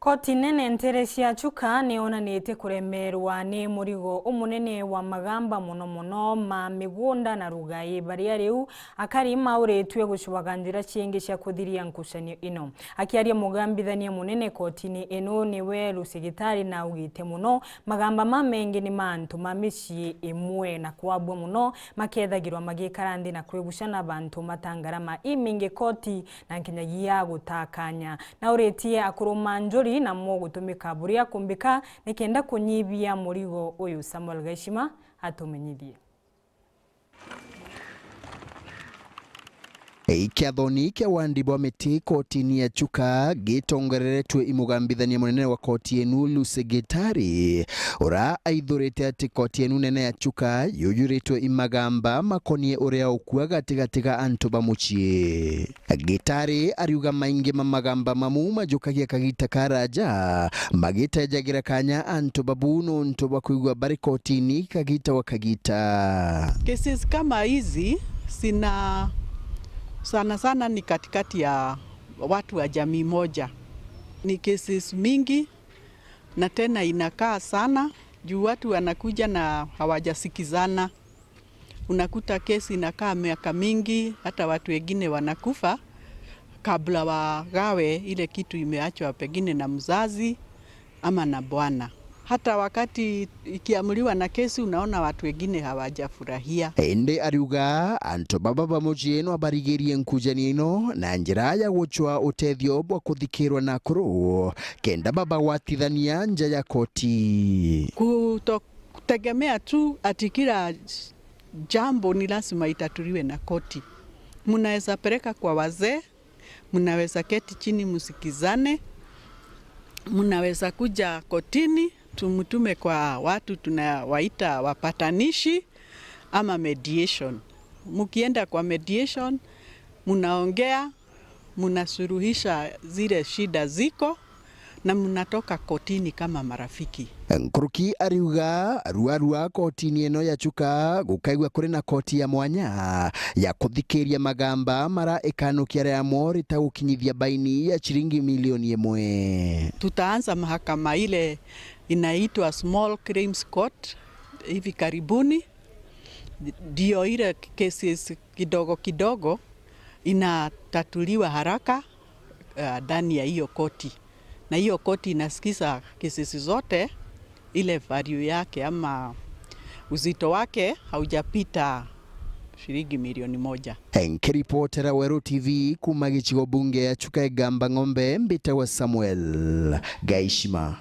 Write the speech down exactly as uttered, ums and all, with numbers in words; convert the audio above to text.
Koti nene nteere cia Chuka ni yonanitie kuremerwa ni murigo umunene wa magamba mono mono ma migunda na rugai, baria riu akari mauritue gucubaga njira ciingi cia kuthiria nkucanio ino. Akiaria mugambithania munene kotini ino niwe Lucy Gitari naugite mono magamba ma mengi ni ma antu ma micii imwe na kwabua mono makethagirwa magikara nthi na kwiguca na bantu mata ngarama imingi koti na nkinyagia gutakanya. Nauritie akuru ma njuri namo gutumika buria kumbika nikenda kunyibia murigo uyu. Samuel Gaishima atumenyithie. Kiathoni kia wandi bwa miti kotini ya Chuka gitongoreretue i mugambithania munene wa koti enu Lucy Gitari, ura aithurite ati koti enu nene ya Chuka yujuritwe i magamba makonie uria ukua gatigati ga antu ba mucii. Gitari ariuga maingi ma magamba mamu majukagia kagita karaja, magitejagira kanya antu babu nontu bwa kwigua bari kotini kagita gwa kagita. Cases kama hizi zina, sana sana ni katikati ya watu wa jamii moja. Ni cases mingi na tena inakaa sana juu watu wanakuja na hawajasikizana. Unakuta kesi inakaa miaka mingi, hata watu wengine wanakufa kabla wagawe ile kitu imeachwa pengine na mzazi ama na bwana. Hata wakati ikiamuliwa na kesi, unaona watu wengine hawajafurahia. Indi ariuga antu baba ba mucii no barigirie nkujanio ino na njira ya gucwa utethio bwa kuthikirwa na akuru, kenda babagwatithania nja ya koti. Kuto kutegemea tu ati kila jambo ni lazima itatuliwe na koti. Mnaweza peleka kwa wazee, mnaweza keti chini msikizane, mnaweza kuja kotini, tumtume kwa watu tunawaita wapatanishi ama mediation. Mkienda kwa mediation, mnaongea, mnasuluhisha zile shida ziko na mnatoka kotini kama marafiki. Nkuruki ariuga arua arua kotini ino ya Chuka gukaigua kuri na koti ya mwanya ya kuthikiria magamba mara ikanukia riamo ritagukinyithia baini ya ciringi milioni imwe. Tutaanza mahakama ile inaitwa Small Claims Court hivi karibuni, ndio ile cases kidogo kidogo inatatuliwa haraka, uh, ndani ya hiyo koti. Na hiyo koti inasikiza cases zote, ile value yake ama uzito wake haujapita shilingi milioni moja. Nkiripotera Weru T V kuma gicigo bunge ya Chuka Igamba Ng'ombe, mbitagwa Samuel Gaishima.